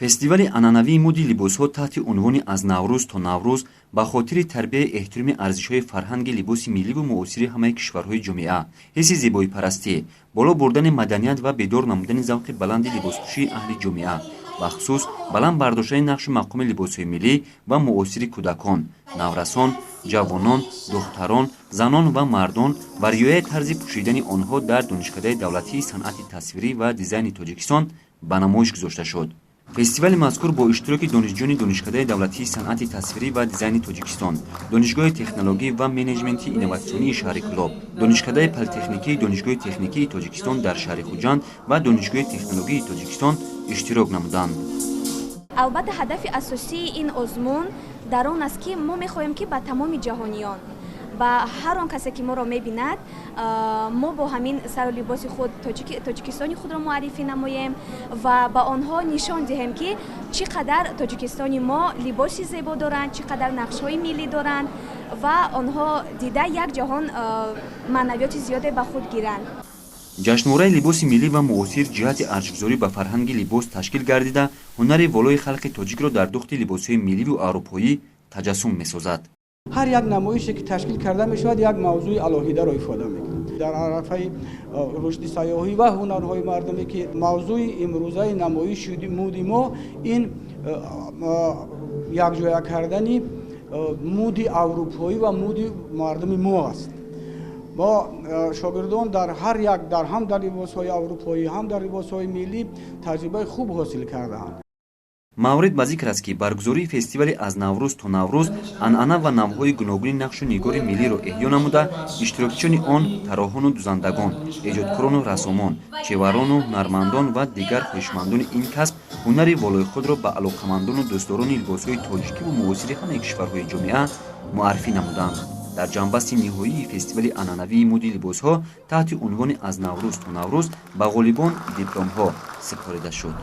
Фестивали анъанавии мӯди либосҳо таҳти унвони «Аз Наврӯз то Наврӯз» ба хотири тарбияи эҳтироми арзишҳои фарҳанги либоси милливу муосири ҳамаи кишварҳои ҷомеа, ҳисси зебоипарастӣ, боло бурдани маданият ва бедор намудани завқи баланди либоспӯшии аҳли ҷомеа, бахусус баланд бардоштани нақшу мақоми либосҳои миллӣ ва муосири кӯдакон, наврасон, ҷавонон, духтарон, занон ва мардон ва риояи тарзи пӯшидани онҳо дар Донишкадаи давлатии санъати тасвирӣ ва дизайни Тоҷикистон ба намоиш гузошта шуд. Фестивали мазкур бо иштироки донишҷӯёни Донишкадаи давлатии санъати тасвирӣ ва дизайни Тоҷикистон, Донишгоҳи технологӣ ва менеҷменти инноватсионии шаҳри Кӯлоб, Донишкадаи политехникии Донишгоҳи техникии Тоҷикистон дар шаҳри Хуҷанд ва Донишгоҳи технологии Тоҷикистон иштирок намуданд. Албатта, ҳадафи асосии ин озмун дар он аст, ки мо мехоҳем, ки ба тамоми ҷаҳониён, ба ҳар он касе, ки моро мебинад, мо бо ҳамин сару либоси худ Тоҷикистони худро муаррифӣ намоем ва ба онҳо нишон диҳем, ки чӣ қадар Тоҷикистони мо либоси зебо доранд, чӣ қадар нақшҳои миллӣ доранд ва онҳо дида як ҷаҳон маънавиёти зиёде ба худ гиранд. Ҷашнвораи либоси миллӣ ва муосир ҷиҳати арҷгузорӣ ба фарҳанги либос ташкил гардида, ҳунари волои халқи тоҷикро дар духти либосҳои милливу аврупоӣ таҷассум месозад. Ҳар як намоише, ки ташкил карда мешавад, як мавзӯи алоҳидаро ифода мекунад дар арафаи рушди сайёҳӣ ва ҳунарҳои мардумӣ, ки мавзӯи имрӯзаи намоиши мӯди мо ин якҷоя кардани мӯди аврупоӣ ва мӯди мардуми мо аст. Мо шогирдон дар ҳар як дар ҳам дар либосҳои аврупоӣ, ҳам дар либосҳои миллӣ таҷрибаи хуб ҳосил кардаанд. Маврид ба зикр аст, ки баргузории фестивали «Аз Наврӯз то Наврӯз» анъана ва навъҳои гуногуни нақшу нигори миллиро эҳё намуда, иштирокчиёни он тарроҳону дузандагон, эҷодкорону рассомон, чеварону ҳунармандон ва дигар хоҳишмандони ин касб ҳунари волои худро ба алоқамандону дӯстдорони либосҳои тоҷикиву муосири ҳамаи кишварҳои ҷомеа муаррифӣ намуданд. Дар ҷамъбасти ниҳоии фестивали анъанавии мӯди либосҳо таҳти унвони «Аз Наврӯз то Наврӯз» ба ғолибон дипломҳо супорида шуд.